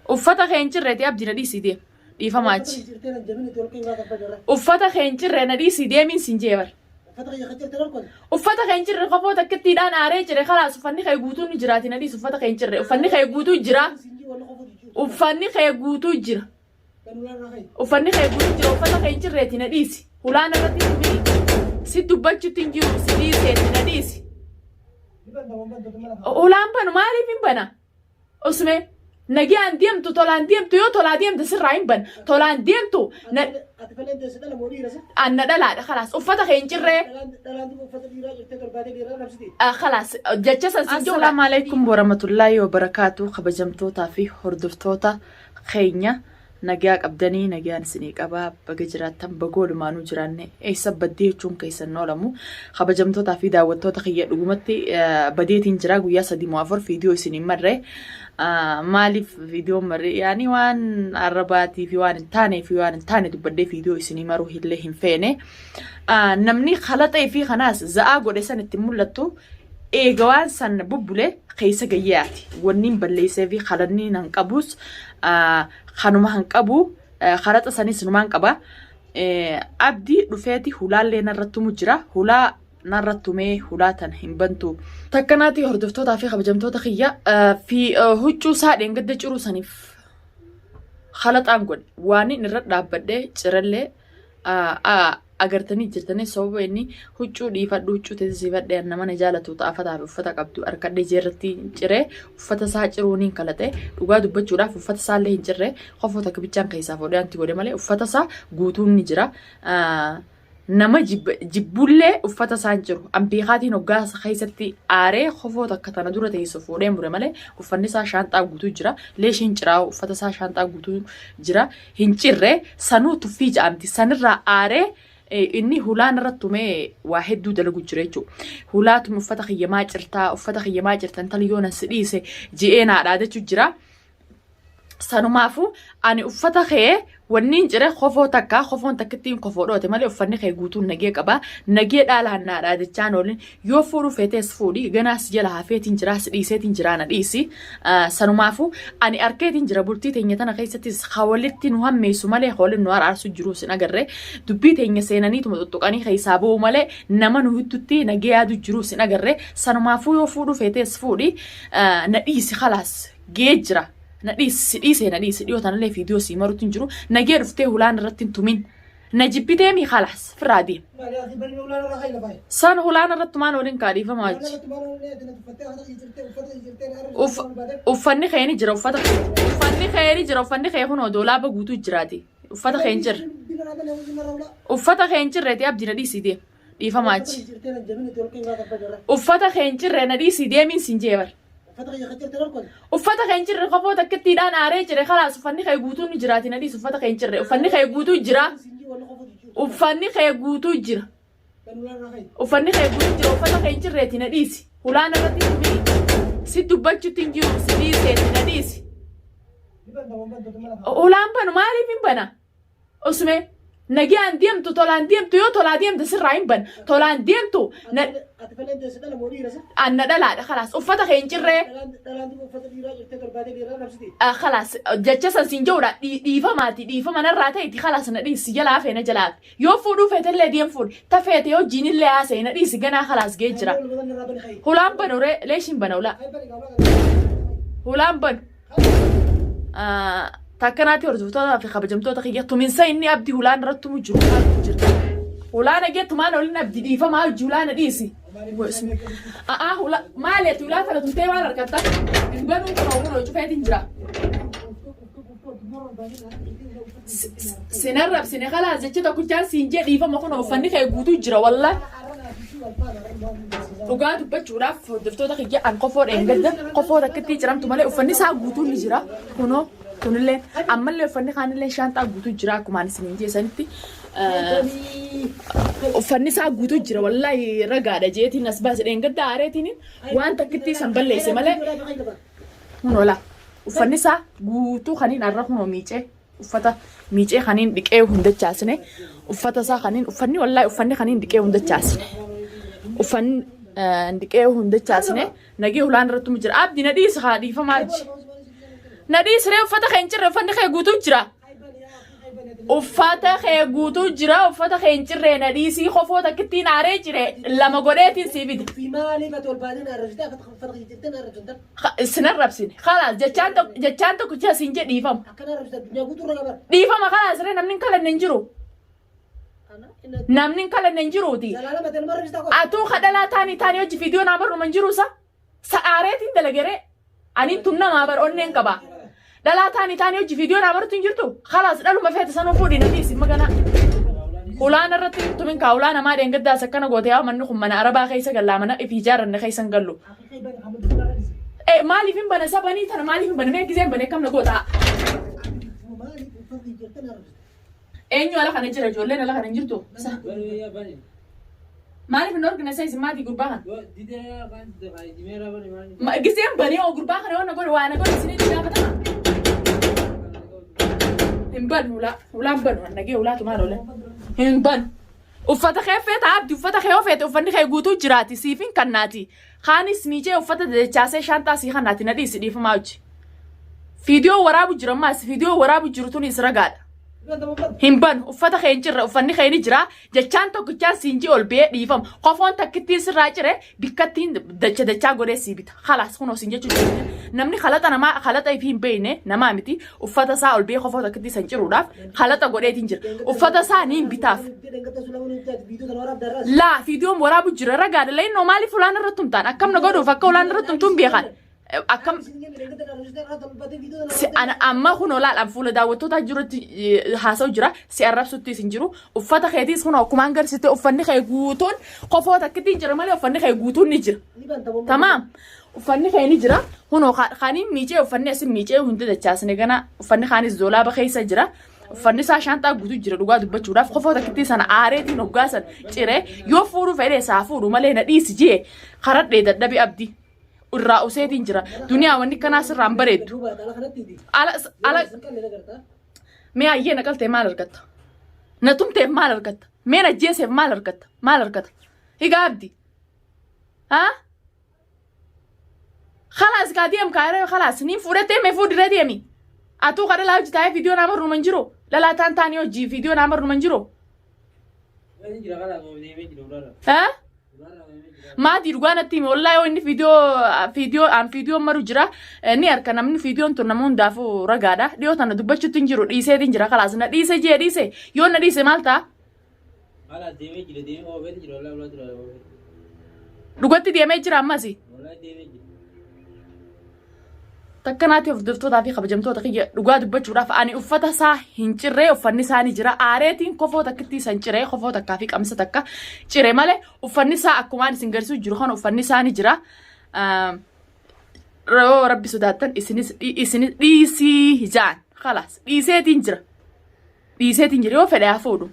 Uffata kee hin cirreeti abdi na dhiisii deem. Dhiifamaa achi. Uffata kee hin cirree na dhiisii deemiin siin jee bar. Uffata kee hin cirre kofoo takkittiidhaan aaree cire kalaas uffanni kee guutuun ni jiraati na dhiisi uffata kee hin cirre uffanni kee guutuu jira. Uffanni kee guutuu jira. Uffanni kee guutuu jira uffata kee hin cirreeti na dhiisi. Hulaan irratti tumini. Si dubbachuutti hin jiru si dhiiseeti na dhiisi. Hulaan banu maaliif hin bana? Usme nagayaan deemtu tolaan deemtu yoo tolaa deemte sirraa hin bana. Tolaan deemtu na Ati faleen teesse dhala moo dhiira sa? an na dhalaadha kalaas uffata kee hin cirree Dhalaan dhalaan duuba uffata dhiiraa cirtee torbaatee dhiiraa nabsiti. kalaas jecha san siin jiru. Assalaamu alaikum warahmatullaahi wabarakaatu kabajamtootaa fi hordoftoota keenya nagaa qabdanii nagaan isinii qabaa baga jiraattan baga walumaanuu jiraanne eessa baddee jechuun keessan oolamu kabajamtootaa fi daawwattoota kiyya dhugumatti badeetiin jira guyyaa 3 moo 4 viidiyoo isiniin marre maaliif viidiyoo marre yaani waan arrabaatii fi waan hin taanee fi waan hin taane dubbadhee viidiyoo isinii maruu illee hin feene namni kalaxee fi kanaas za'aa godhe san itti mul'attu eega waan san bubbule keessa gayyaati wanni hin balleessee fi kalanni nan qabus kanuma han qabu kalaxa sanis numaan qaba abdii dhufeeti hulaallee narra tumu jira hulaa narra tumee hulaa tana hin bantu. Takkanaati hordoftootaa fi kabajamtoota kiyya fi huccuu isaa dheengadda ciruu saniif kalaxaan godhe waan inni irra dhaabbadhee cirallee agartanii jirtanii sababa inni huccuu dhiifadhu huccuu teessifadhe nama na jaalatu xaafataa fi uffata qabdu harkadhee jeerratti ciree uffata isaa ciruu niin kalaxe dhugaa dubbachuudhaaf uffata isaa illee hin cirre kofoo takka bichaan keessaa fuudhee anti godhe malee uffata isaa guutuun ni jira. Nama jibbullee uffata isaa hin ciru. An beekaatiin hoggaa keessatti aaree kofoo takka tana dura teessu fuudhee mure malee uffanni isaa shaanxaa guutuu jira. Leeshiin ciraa uffata isaa shaanxaa guutuu jira. Hin cirre sanuu tuffii ja'amti. Sanirraa aaree inni hulaan irra tumee waa hedduu dalagu jira jechuudha. Hulaa tume uffata kiyya maa cirtaa uffata kiyya maa cirta intala yoo nan si dhiise ji'ee naa dhaadachuu jira. Sanumaafu ani uffata kee wanniin cire kofoo takka kofoon takkittiin kofoo dhoote malee uffanni kee guutuun nagee qaba. Nagee dhaalaan naa dhaadachaan oolin yoo fuudhuu feetees fuudhi ganaa si jala hafeetiin jiraa si dhiiseetiin jiraa na dhiisi. Sanumaafu ani arkeetiin jira bultii teenya tana keessattis ka walitti nu hammeessu malee ka walitti nu araarsu jiru sin agarre dubbii teenya seenaniituma tuttuqanii keessaa ba'u malee nama nu hiddutti nagee yaadu jiru sin agarre sanumaafuu yoo fuudhuu feetees fuudhi na dhiisi kalaas gee jira na dhiisi si dhiisee na dhiisi dhiyoo tanallee viidiyoo sii marutti hin jiru nagee dhuftee hulaan irratti hin tumin na jibbitee mi kalaas firraa deem. Maali ati bani ulaan irra kayi lafaa. San hulaan irratti tumaan waliin kaa dhiifama Ulaan wajji. irratti maal oollee ati na tuffattee uffata jijjiirtee uffata jijjiirtee na arrabsitee ol baatee. Uffanni kee ni jira uffata uffanni kee ni jira uffanni kee kunoo doolaaba guutuu jiraati uffata kee hin jirre Bina naa bane hojii narra ulaa. uffata kee hin jirreeti abdi na dhiisii deem dhiifama Uffata achi jijjiirtee na jabin itti ol ka'ii waa tabbaa jirra. uffata kee hin jirre na dhiisii deemiin siin jee bar. Uffata kiyya kan cirte dhorkon. Uffata kee hin cirre kofoo takkittiidhaan aaree cire kalaas uffanni kee guutuu ni jiraati na dhiisi uffata kee hin cirre uffanni kee guutuu jira uffanni kee guutuu jira uffanni kee guutuu jira uffata kee hin cirreeti na dhiisi hulaan irratti tumini si dubbachutti hin jiru si dhiiseeti na dhiisi hulaan banu maaliif hin bana Usme nagayaan deemtu tolaan deemtu yoo tolaa deemte sirraa hin ban tolaan deemtu na Ati faleen teesse dhala moo dhiira sa? an na dhalaadha kalaas uffata kee hin cirree Dhalaan dhalaan duuba uffata dhiiraa cirtee torbaatee dhiiraa nabsiti. Kalaas jecha san siin jechuudha dhiifamaati dhiifama narraa ta'eeti kalaas na dhiisi jalaa hafee na jalaa hafe yoo fuudhuu feetellee deem fuudhi ta feete yoo jiinillee haasa'e na dhiisi ganaa kalaas ga'ee jira Ol badan irraa bani kayi. Hulaan banu ree leeshiin bana hulaa Kayi bani gaa ulaa hulaan banu Takkanaatti hordoftoota fi kabajamtoota kiyya tuminsa inni abdii hulaan irratti tumu jiru arguu jirta. Hulaan agee tumaan olin abdii dhiifamaa hojii hulaana dhiisi. A'aa hula maali ati hulaa tana tumtee maal argatta? Hin banuu kun ooluu cufeetiin jira. Sin arrabsine kalaas jecha tokkichaan siin jee dhiifama kun uffanni kee guutuu jira wallah. Dhugaa dubbachuudhaaf hordoftoota kiyya an kofoo dheengadda kofoo takkittii ciramtu malee uffanni isaa guutuun ni jira. Kunoo kunillee ammallee uffanni kaanillee shaanxaa guutuu jira akkuma ani isiniin jeesanitti. Uffanni isaa guutuu jira wallaahi ragaadha jeetiin as baase dheengadda aareetiin waan takkittii san balleesse malee kunoo laa uffanni isaa guutuu kaniin arra kunoo miicee. Uffata miicee kaniin dhiqee hin dachaasne uffata isaa kaniin uffanni wallaahi uffanni kaniin dhiqee hin dachaasne uffanni dhiqee hin dachaasne nagee hulaan irratti jira abdi na dhiisi haa dhiifamaa ji Na dhiisiree uffata kee hin cirre uffanni kee guutuu jira. Uffata kee guutuu jira uffata kee hin cirree na dhiisii kofoo takkittiin aaree cire lama godheetiin sii fida. Fi maaliif ati ol baatee na arrabsitee akka uffata kee cirtee na arrabsitan? Sin arrabsine. Kalaas jechaan tokko jechaan tokkicha siin jedhe dhiifama. Akkana arrabsita addunyaa guutuu irra qaban. Dhiifama kalaas ree namni hin kalanne hin jiru. Namni hin kalanne hin jiruuti. Zalaalama ati nama arrabsitaa qofa. Atuu kadhalaa taanii taanii hojii viidiyoo naa barruma hin jiru sa. Sa aareetiin dalageree. Ani tun namaa bar onneen qaba. Dhalaa taanii taanii hojii viidiyoo naa bartu hin jirtu. Kalaas dhaluma feete sanuu fuudhi na dhiisi magana. Ulaan irratti hin tumin kaa ulaa namaa dheengaddaas akkana goote yaa manni kun mana arabaa keessa gallaa mana ifii ijaaranne keessa hin gallu. Eh, maaliif hin bana sabanii tana maaliif hin bana mee gizee hin bane akkam na goota. Eenyu ala kana jira ijoolleen ala kana hin jirtu. Sa. Maaliif hin orgina isa isin maatii gurbaa kana. Gizeen banee hoo gurbaa kana yoo na godhe waa na godhe isinitti gaafatama. Hin banu ulaa ulaan banu nagee ulaatu maal oolan hin banu. Uffata kee feeta abdi uffata kee yoo feete uffanni kee guutuu jiraati siif hin kannaati. Kaanis miicee uffata dachaasee shaanxaa sii kannaati na dhiisi dhiifamaa hojii. Fiidiyoo waraabu jira ammaas fiidiyoo waraabu jiru tunis ragaadha. Hin banu uffata kee hin cirre uffanni kee ni jira jechaan tokkichaan siin ji ol ba'ee dhiifama kofoon takkittiin sirraa cire bikkattiin dacha dachaa godhee sii bita khalaas kunoo siin jechuu jira namni khalaxa namaa khalaxa ifii hin beekne namaa miti uffata isaa ol ba'ee kofoo takkittii san ciruudhaaf khalaxa godheetiin jira uffata isaa niin bitaaf laa fiidiyoon waraabu jira ragaadha la'innoo maaliif ulaan irratti tumtaan akkam na godhuuf akka ulaan irratti tumtuun beekan akkam si ana amma kun olaal an fuula daawwattootaa jirutti haasa'u jira si arrabsuttis hin jiru uffata keetiis kun akkumaan garsite uffanni kee guutuun kofoo takkittiin jira malee uffanni kee guutuun ni jira tamaam uffanni kee ni jira kunoo kaaniin miicee uffanni asin miicee hundi dachaasne gana uffanni kaanis doolaaba keessa jira uffanni isaa shaanxaa guutuu jira dhugaa dubbachuudhaaf kofoo takkittii sana aareetiin hoggaasan ciree yoo fuudhu fedhe isaa fuudhu malee na dhiisi jee karadhee dadhabe abdii. irraa useetiin jira. Duniyaa wanni kanaa sirraa hin bareeddu. Ala ala mee ayyee na qaltee maal argatta? Na tumteef maal argatta? Mee na ajjeeseef maal argatta? Maal argata? Higaa abdi. Haa? Khalaas kaa deem kaa yeroo khalaas niin fuudhattee mee fuudhirra deemi. Atuu ka dhalaa hojii taa'ee viidiyoo naa marruma hin jiru. Dhalaa taan taanii hojii viidiyoo naa marruma hin jiru. Haa? Maatii dhugaa natti himi wallahi yoo inni viidiyoo viidiyoo aan viidiyoon maru jira ni harka namni viidiyoon tun nama hundaafuu ragaadha dhiyoo tana dubbachuutti hin jiru dhiiseetiin jira kalaas na dhiise jee dhiise yoo na dhiise maal ta'a Kalaas deemee jira deemee oofeeti jira wallahi wallahi jira oofeeti. dhugatti deemee jira ammasi. Wallahi deemee jira. Takka naati hordoftootaa fi kabajamtoota kiyya dhugaa dubbachuudhaaf ani uffata isaa hin cirree uffanni isaa ni jira aareetiin kofoo takkittii san ciree kofoo takkaa fi qamisa takka cire malee uffanni isaa akkumaan isin garsiisu jiru kana uffanni isaa ni jira. Yoo rabbi sodaattan isinis isinis dhiisii jaan khalaas dhiiseetiin jira dhiiseetiin jira yoo fedhe haa fuudhu.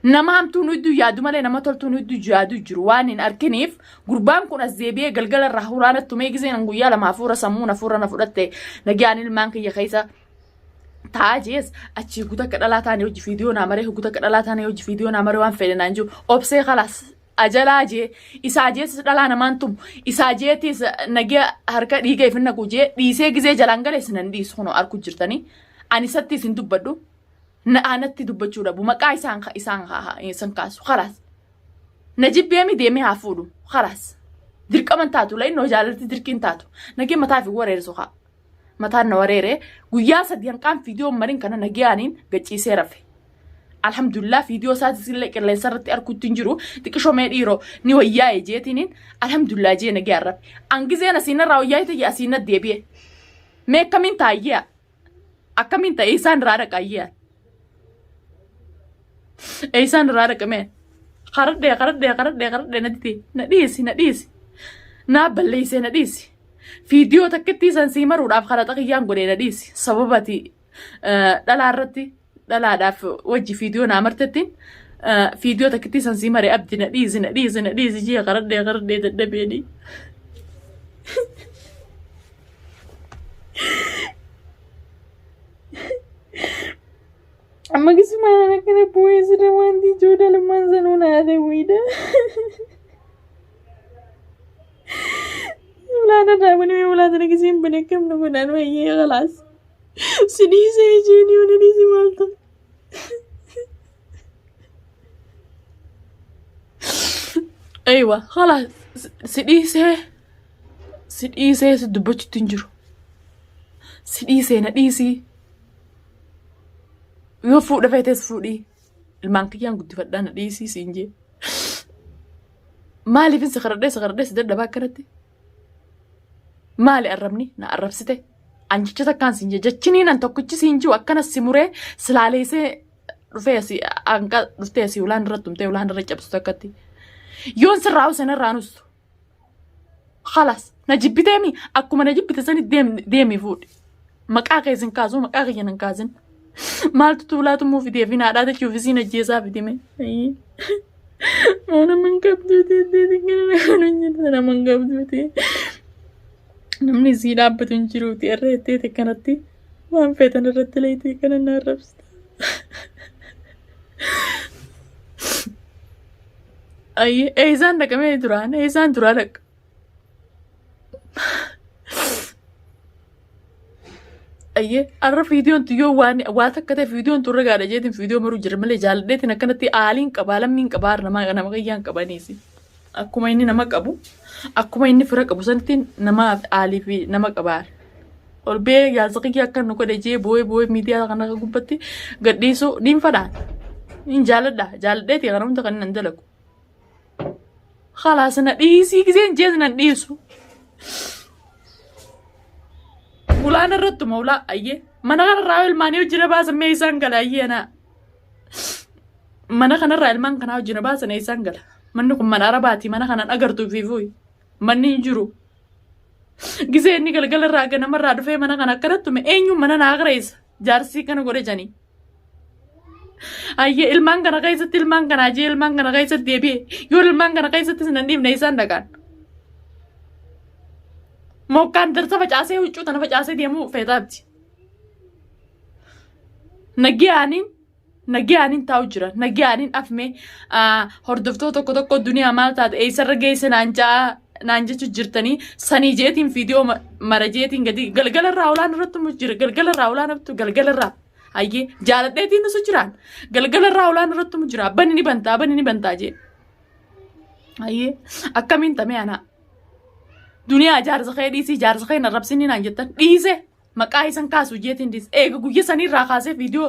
Nama hamtuun hedduu yaadu malee nama toltuun hedduu yaadu jiru waan hin arkiniif gurbaan kun as deebi'ee galgala irraa hafuuraa natti tumee giseen an guyyaa lama hafuura sammuun hafuura na fudhatte nagaan ilmaan kiyya keessa taa'aa jees achii guutuu akka dhalaa taane hojii fiidiyoo naa maree guutuu akka dhalaa taane hojii fiidiyoo naa maree waan fedhe naan jiru obsee kalaas ajalaa jee isaa jeetis dhalaa namaan tumu isaa jeetis nagee harka dhiiga ifin naqu jee dhiisee gizee jalaan galees nan dhiisu kunoo arku jirtanii ani isatti isin dubbadhu na anatti dubbachuu dhabu maqaa isaan isaan isan kaasu khalaas na jibbeemi deemee haa fuudhu khalaas dirqama hin taatu la innoo jaalalti dirqii hin taatu nagee mataa fi wareersu haa mataan na wareere guyyaa sadii hanqaan fiidiyoo marin kana nageyaaniin gachiisee rafe. Alhamdulillah fiidiyoo isaatis illee qilleensa irratti arguutti hin jiru xiqishoo mee dhiiroo ni wayyaa'e jeetiniin alhamdulillah jee nageyaan rafe. Angizeen asiin irraa wayyaa'e ta'e asiin na deebi'e. Mee akkamiin taayyaa? Akkamiin ta'e isaan irraa dhaqa ayyee. Isaan irraa dhaqa mee. Karadhee karadhee karadhee karadhee na dide na dhiisi na dhiisi. Naa balleessee na dhiisi. Fiidiyoo takkittii san sii maruudhaaf karaxa kiyyaan godhee na dhiisi. Sababati dhalaa irratti dhalaadhaaf wajji fiidiyoo naa martettiin fiidiyoo takkittii san sii mare abdi na dhiisi na dhiisi na dhiisi jee karadhee karadhee dadhabeeni. Amma gisumaan akkana bu'ee sirra wanti ijoo dhalummaan sanuu naa ta'uudha. Ulaan irraa banee ulaa tana giseen bane akkam na godhaan wayyee khalaas. Si dhiisee jeeni mana dhiisi maal ta'a? Aywa khalaas si dhiisee si dhiisee si dubbachuutti hin jiru. Si dhiisee na dhiisii. Yoo fuudha feetes fuudhii. Ilmaan kiyyaan guddifadhaa na dhiisii siin jee. Maaliifin si kadhadhee si kadhadhee si dadhabaa akkanatti? Maali arrabni na arrabsite? An jecha takkaan siin jee jechiniin an tokkichi siin jiru akkana si muree silaaleessee dhufee asii hanqa dhuftee asii ulaan irra tumtee ulaan irra cabsu takkatti. Yoon sirraa usen irraa nustu. Khalas na jibbiteemi akkuma na jibbite sani deemi fuudhi. Maqaa kee sin kaasuu maqaa kiyya nan kaasin. Maaltu tuulaa tumuu fidee fi naadhaa tachuuf isiin ajjeesaa fidime. Moo nama hin qabduuti nama hin qabduuti. Namni isii dhaabbatu hin jiruuti irra jetteeti akkanatti waan feetan irratti leetii kana na arrabsita. Ayyee eessaan dhaqamee duraan eessaan duraa dhaqa. Ayyee har'a viidiyoon tun yoo waan waa takka ta'e viidiyoon tun ragaadha jeetiin viidiyoo maruu jira malee jaaladheetiin akkanatti aaliin qabaa lammiin qabaa nama nama kiyyaan qabaniisi. Akkuma inni nama qabu akkuma inni fira qabu sanitti nama aalii fi nama qabaa. Ol bee jaarsa kiyya akka nu godhe jee boo'ee boo'ee miidiyaa kana gubbatti gadhiisuu niin fadhaan. Niin jaaladha jaaladheeti kana hunda kan nan dalagu. Khalaas na dhiisii giseen jees nan dhiisu. Ulaan irrattuma ulaa ayyee mana kanarraa ilmaanii hojii baasan mee isaan gala ayyee anaa. Mana kanarraa ilmaan kanaa hojii baasan eessaan gala. Manni kun mana arabaati mana kanan agartu fiifuuyi. Manni hin jiru. Gisee inni galgala irraa ganama irraa dhufee mana kana akkanatti tume eenyuun mana naa kireessa jaarsii kana godhe janii. Ayyee ilmaan kana keessatti ilmaan kana ajee ilmaan kana keessatti deebi'e yoo ilmaan kana keessattis nan dhiifne isaan dhaqaan. Mookkaan darsa facaasee huccuu tana facaasee deemuu feetaabdi. Nagiyaaniin Nagayaanin taa'u jira. Nagayaanin afme hordoftoota tokko tokko duniyaa maal taate eessarra geesse naan ja'a naan jechu jirtanii sanii jeetiin viidiyoo mara jeetiin gadi galgala irraa olaan irratti mu jira galgala irraa olaan irratti galgala irraa hayyee jaaladheetiin nusu jiraan galgala irraa olaan irratti mu jira bani ni bantaa bani ni bantaa jee hayyee akkamiin tamee anaa duniyaa jaarsa kee dhiisii jaarsa kee narrabsinii naan jettan dhiise. Maqaa isan kaasu jeetiin dhiis. Eega guyya sanii irraa kaasee viidiyoo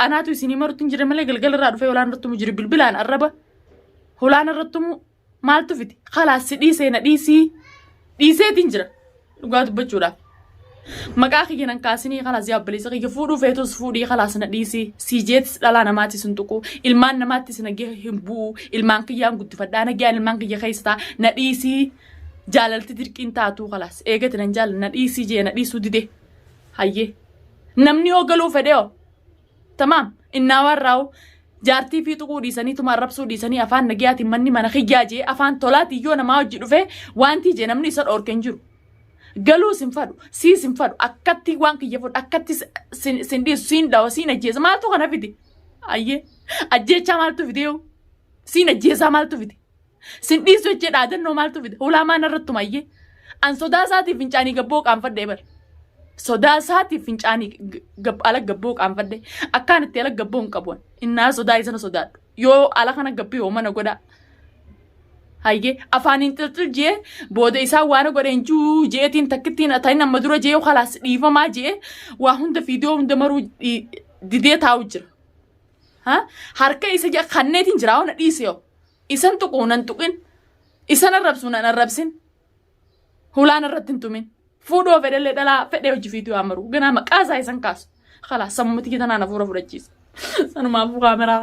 anaatu isinii marutti hin jirre malee galgala irraa dhufee holaan irratti mu jire bilbilaan arraba holaan irratti mu maaltu fide kalaas si dhiisee na dhiisii dhiiseetiin jira dhugaa dubbachuudhaaf. Maqaa kiyya nan kaasinii kalaas yaa obboleessa kiyya fuudhuu feetus fuudhii kalaas na dhiisii sii jeetis dhalaa namaatis hin tuqu ilmaan namaattis nagee hin bu'u ilmaan kiyyaan guddifadhaa nagayaan ilmaan kiyya keessa ta'a na dhiisii. Jaalalti dirqiin taatuu kalaas eegati nan jaalladha na dhiisii jee na dhiisuu dide hayyee namni yoo galuu fedhe hoo tamaam innaa waan raa'u jaartii fi tuquu dhiisanii tuma arrabsuu dhiisanii afaan nagiyaatiin manni mana kiyyaa jee afaan tolaatiin yoo namaa hojii dhufee waantii jee namni isa dhoorke hin jiru. Galuus hin fadhu, siis hin fadhu, akkatti waan kiyya fudhu, akkatti sin dhiisu, siin dhawa, siin ajjeesa, maaltu kana fide? Ayyee, ajjeechaa maaltu fide yoo? Siin ajjeesaa maaltu fide? Sin dhiisu jechee dhaadannoo maaltu fide? Hulaa maan irratti tumayyee? An sodaa isaatiif fincaanii gabboo qaanfadhe bar. Sodaa isaatiif fincaanii ala gabboo qaanfadhe. Akkaan itti ala gabboo hin qabu. Innaa sodaa isa na sodaadhu. Yoo ala kana gabbii hoo mana godhaa. Hayyee afaaniin xilxil jee booda isaa waan godheen juu jeetiin takkittiin ta'in amma dura jee kalaas dhiifamaa jee waa hunda fiidiyoo hunda maruu didee taa'u jira. Harka isa kanneetiin jira na dhiise yoo. Isan tuquu nan tuqin. Isan arrabsu nan arrabsin. Hulaan irratti hin tumin. Fuudhoo fedhellee dhalaa fedhee hojii fiituu haa maru. Ganaa maqaa isaa isan kaasu. Kalaas sammuu tiyya tanaan hafuura fudhachiisa. Sanumaafuu kaameraa.